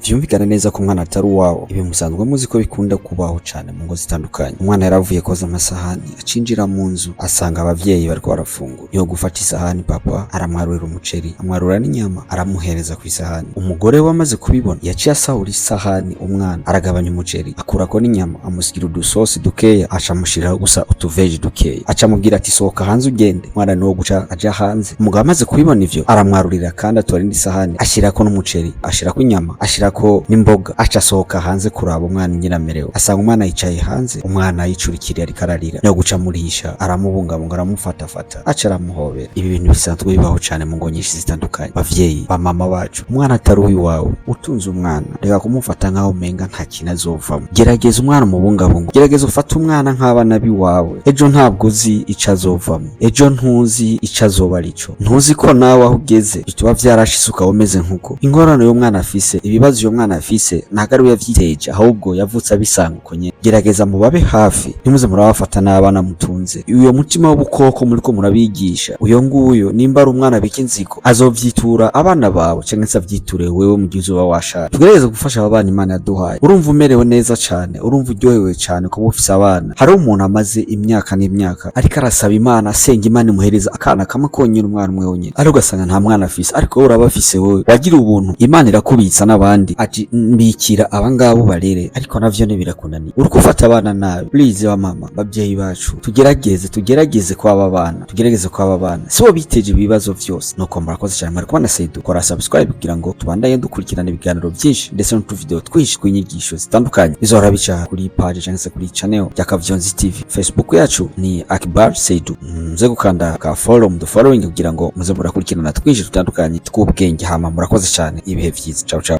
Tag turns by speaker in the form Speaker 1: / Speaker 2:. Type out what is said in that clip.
Speaker 1: Vyumvikana neza ko umwana atari uwabo. Ibi musanzwe muzi ko bikunda kubaho cane mu ngo zitandukanye. Umwana yaravuye koza amasahani, acinjira mu nzu asanga abavyeyi bariko barafungura. Niho gufata isahani, papa aramwarurira umuceri, amwarura n'inyama, aramuhereza ku isahani. Umugore we amaze kubibona yaciye asahura isahani umwana, aragabanya umuceri, akurako n'inyama, amusigira udusosi dukeya, aca amushiriraho gusa utuveji dukeya, aca amubwira ati: "Sohoka hanze ugende." Umwana niwo guca aja hanze. Umugabo amaze kubibona ivyo aramwarurira kandi atora indi sahani, ashirako n'umuceri, ashirako inyama, ashirako n'imboga, aca asohoka hanze kuraba umwana ingene amerewe. Asanga umwana yicaye hanze, umwana yicurikiriye ariko ararira. Niho guca amurisha, aramubungabunga, aramufatafata, aca aramuhobera. Ibi bintu bisanzwe bibaho cane mu ngo nyinshi zitandukanye. Bavyeyi ba mama bacu, umwana atari uwiwawe, utunze umwana, reka kumufata nk'aho umenga nta kintu azovamo. Gerageza umwana umubungabunga, gerageza ufate umwana nk'abana b'iwawe. Ejo ntabwo uzi ico azovamo, ejo ntuzi ico azoba arico, ntuzi ko nawe aho ugeze bituba vyarashitse ukaba umeze nkuko. Ingorane y'umwana afise, ibibazo uyo mwana afise, ntabwo ari we yavyiteje, ahubwo yavutse abisanga uko nyene. Gerageza mubabe hafi, ntimuze murabafata n'abana mutunze. Uyo mutima w'ubukoko muriko murabigisha, uyo nguyo nimba ari umwana abika inzigo, azovyitura abana bawe canke se avyiture wewe mu gihe uzoba washaje. Tugerageze gufasha aba bana Imana yaduhaye. Urumva umerewe neza cane, urumva uryohewe cane kuba ufise abana. Hari umuntu amaze imyaka n'imyaka ariko arasaba Imana, asenga Imana imuhereza akana kamwe konyene, umwana umwe wonyene, ariko ugasanga nta mwana afise. Ariko wowe uraba afise, wowe wagira ubuntu, Imana irakubitsa n'abandi, ati: "Mbikira abangabo barere." Ariko navyo ntibirakunaniye, uriko ufata abana nabi. Please ba mama, babyeyi bacu, tugerageze, tugerageze kwaba bana, tugerageze kwaba bana, sibo biteje ibibazo vyose. Nuko murakoze cyane, mwari kubona Seidu. Kora subscribe kugira ngo tubandanye dukurikirana ibiganiro byinshi ndetse n'utuvideo twinshi tw'inyigisho zitandukanye bizohora bica kuri page cyangwa se kuri channel ya Kavyonzi TV. Facebook yacu ni Akbar Seidu. Muze gukanda ka follow, mu following, kugira ngo muze murakurikirana twinshi dutandukanye tw'ubwenge. Hama murakoze cyane, ibihe vyiza, ciao ciao.